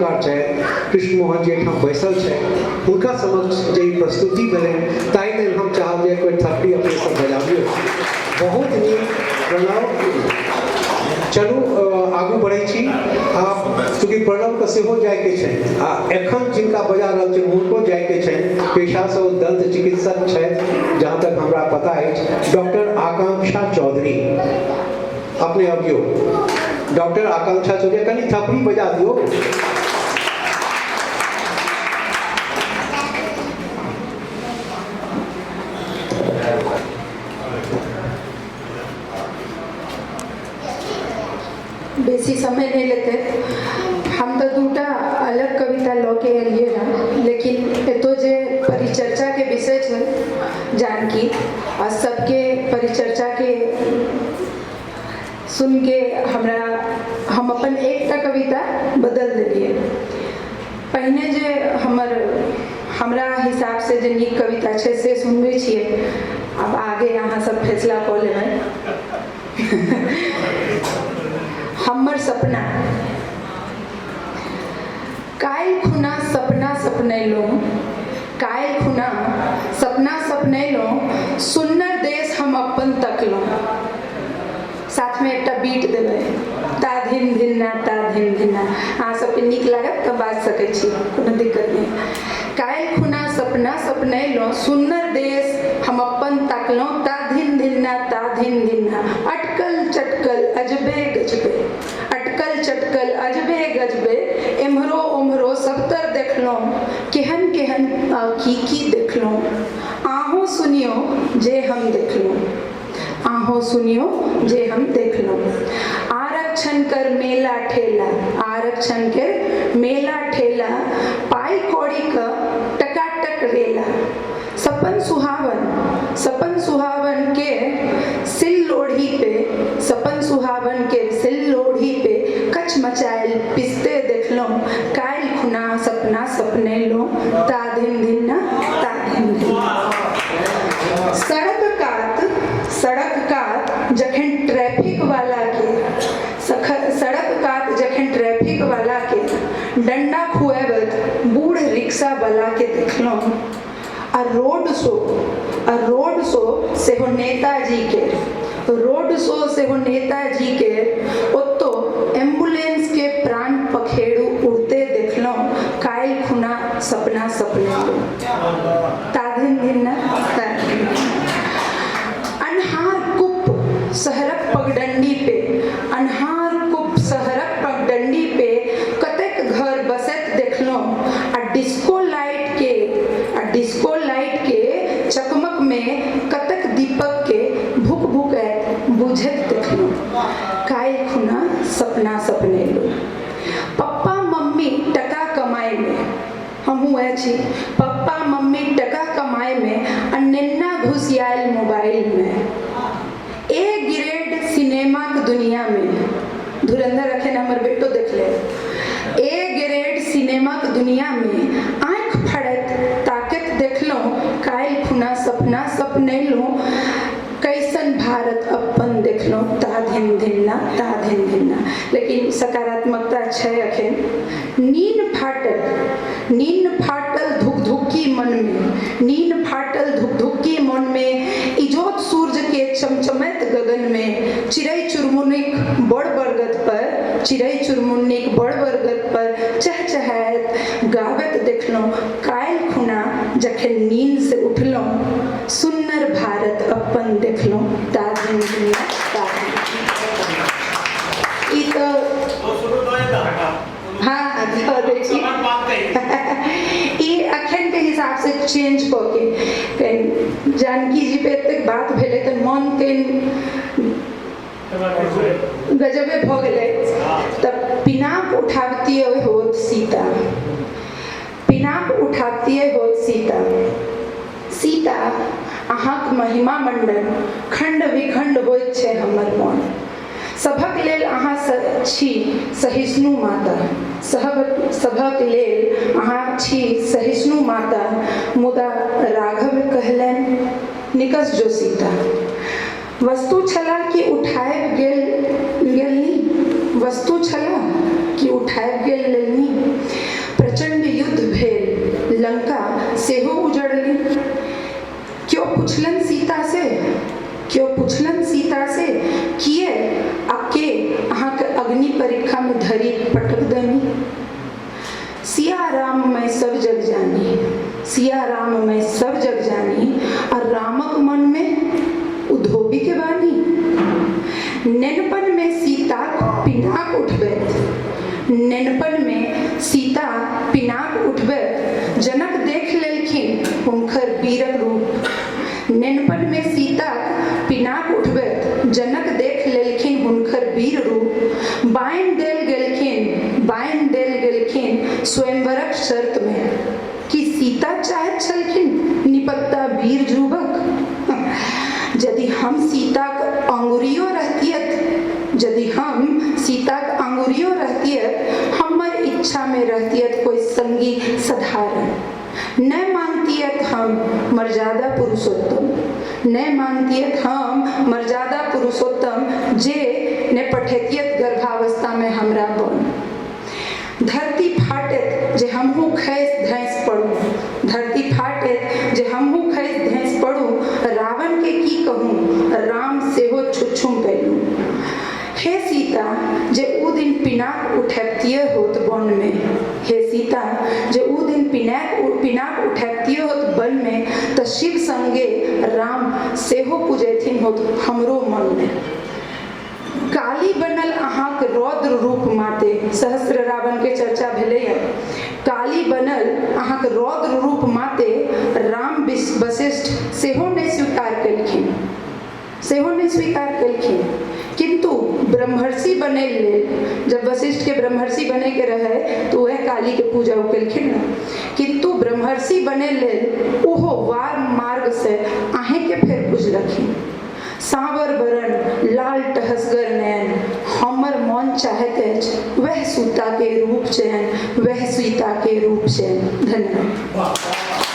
छथि, कृष्ण मोहन जी एहिठाम बैसल छथि, हुनका समक्ष जे ई प्रस्तुति भेलनि ताहि लेल हम चाहब जे एक बेर थपड़ी अपने सब बजाबियौ। बहुत नीक प्रणव। चलू आगू बढ़ै छी। आ चूँकि प्रणवके सेहो जाइके छनि आ एखन जिनका बजा रहल छनि हुनको जाइके छनि, पेशासँ ओ दंत चिकित्सक छथि जहाँ तक हमरा पता अछि, डॉक्टर आकांक्षा चौधरी, अपने अबियौ। डॉक्टर आकांक्षा चौधरी, कनि थपड़ी बजा दियौ। बेसी समय नहि लेते, हम तऽ दूटा अलग कविता लऽ के एलियै हँ, लेकिन एतौ जे परिचर्चाके विषय छै जानकी, आ सबके परिचर्चाके सुनके हमरा हम अपन एकटा कविता बदल देलियै। पहिने जे हमर हमरा हिसाबसँ जे नीक कविता छै से सुनबै छियै, आब आगे अहाँ सब फैसला कऽ लेबै। हमर सपना। काल्हि खुना सपना सपनैलहुँ, काल्हि खुना सपना सपनैलहुँ, सुन्नर देश हम अपन तकलहुँ। साथमे एकटा बीट देबै, ता धिन धिन्ना ता धिन धिन्ना। अहाँ सबके नीक लागत तऽ बाजि सकै छी, कोनो दिक्कत नहि। काल्हि खुना सपना सपनैलहुँ, सुन्नर देश हम अपन तकलहुँ, ता धिन धिन्ना ता धिन धिन्ना। अटकल चटकल अजबे गजबे, अटकल चटकल अजबे गजबे, एम्हरो ओम्हरो सबतर देखलहुँ, केहन केहन आ की की देखलहुँ। अहूँ सुनियौ जे हम देखलहुँ, अहूँ सुनियौ जे हम देखलहुँ। आरक्षण कर मेला ठेला, आरक्षण के मेला ठेला, पाइ कौड़ी क टकाटक रेला। सपन सुहावन, सपन सुहावन के सिल लोढ़ी पे, सपन सुहावन के सिल लोढ़ी पे, कच मचायल पिसते देखलहुँ। काल्हि खुना सपना सपनेलहुँ, ता धिन धिन ना ता धिन धिन। सड़क कात, सड़क कात जखन ट्रैफिक वाला के, सड़क कात जखन ट्रैफिक वाला के डंडा खुएबैत बूढ़ रिक्शा वाला के देखलहुँ। आ रोड शो, आ रोड शो सेहो नेताजी के, रोड शो सेहो नेताजी के, ओतो एम्बुलेंस के प्राण पखेरु उड़ते देखलहुँ। काल्हि खुना सपना सपने ता धिन धिन ना ता धिन। अन्हार कुप शहरक पगडंडी पे, अन्हार कुप शहरक पगडंडी पे, कतेक घर बसैत देखलहुँ। आ डिस्को लाइट के, आ डिस्को लाइट के चकमक में कतेक दीपक के भुक भुकैत बुझैत देखलहुँ। काल्हि खुना सपना सपनेलहुँ। पप्पा मम्मी टका कमाइ में, हमहूँ वएह छी, पप्पा मम्मी टका कमाइ में आ नेन्ना घुसियायल मोबाइल में। ए ग्रेड सिनेमाक दुनिया में, धुरंधर अखन हमर बेटो देखले, ए ग्रेड सिनेमाक दुनिया में आँखि फड़ैत ताकैत देखलहुँ। काल्हि खुना सपना सपनेलहुँ, कैसन भारत अपन देखलहुँ, ता धिन धिन्ना ता धिन धिन्ना। लेकिन सकारात्मकता छै अखन। नीन फाटल, नीन फाटल धुकधुक्की मनमे, नीन फाटल धुकधुक्की मनमे, इजोत सूर्य के चमचमैत गगनमे, चिड़ै चुरमुन्नीक बड़ बरगद पर, चिड़ै चुरमुन्नीक बड़ बरगद पर चहचहाइत गाबैत देखलहुँ। काल्हि खुना जखन नीन से उठलहुँ, सुन्नर भारत अपन देखलहुँ, ता धिन धिन ता धिन। ई तऽ हाँ धऽ दै छी। ई अखन के हिसाब से चेंज कऽ के जानकी जी पे एतेक बात भेलै तऽ मन के गजबे भऽ गेलै। तऽ पिनाक उठाबतियै होत सीता, पिनाक उठाबतियै होत सीता। सीता अहाँक महिमा मंडन, खंड विखंड होइत छै हमर मोन। सभक लेल अहाँ छी सहिष्णु माता, सभक लेल अहाँ छी सहिष्णु माता, मुदा राघव कहलनि निकस जो सीता। वस्तु छला कि उठायब गेल गेलनी, वस्तु छला कि उठायब गेल लेलनी। सब जग जानी, सिया राममय सब जग जानी, आ रामक मनमे ओ धोबीके बानी। नेनपनमे सीताक पिनाक उठबैत, नेनपनमे सीता पिनाक उठबैत, जनक देख लेलखिन हुनकर वीरक रूप। नेनपनमे सीताक पिनाक उठबैत, जनक देख लेलखिन हुनकर वीर रूप। बान्हि देल गेलखिन, बान्हि देल गेलखिन स्वयंवरक शर्तमे। कि सीता चाहैत छलखिन निपत्ता वीर युवक? यदि हम सीताक अंगुरियो रहतियत, यदि हम सीताक अंगुरियो रहतियत, हमर इच्छामे रहतियत कोइ संगी साधारण। नहि मानतियत हम मर्यादा पुरुषोत्तम, नहि मानतियत हम मर्यादा पुरुषोत्तम, जे ने पठैतियत गर्भावस्थामे हमरा बन। धरती फाटत जे हमहूँ खसि धँसि पड़ू, धरती फाटत जे हमहूँ खसि धँसि पड़ू, रावणके की कहूँ, राम सेहो छुच्छुम पैलू। हे सीता जे ऊ दिन पिनाक उठैबतिए होत वनमे, हे सीता जे ऊ दिन पिनाक पिनाक उठैबतिए होत वनमे, तऽ शिव संगे राम सेहो पूजैथिन होत हमरो मनमे। काली बनल अहाँक रौद्र रूप माते, सहस्र रावणके चर्चा भेलैए, काली बनल अहाँक रौद्र रूप माते, राम वशिष्ठ सेहो नहि स्वीकार केलखिन, सेहो नहि स्वीकार केलखिन। किन्तु ब्रह्मर्षि बनै लेल, जब वशिष्ठके ब्रह्मर्षि बनैके रहै तऽ वएह कालीके पूजा ओ केलखिन ने। किन्तु ब्रह्मर्षि बनै लेल ओहो वार मार्गसँ अहीँके फेर पुजलखिन। साँवर बरन लाल टहसगर नयन, हमर मन चाहैत अछि वएह सीताके रूप चयन, वएह सीताके रूप चयन। धन्यवाद।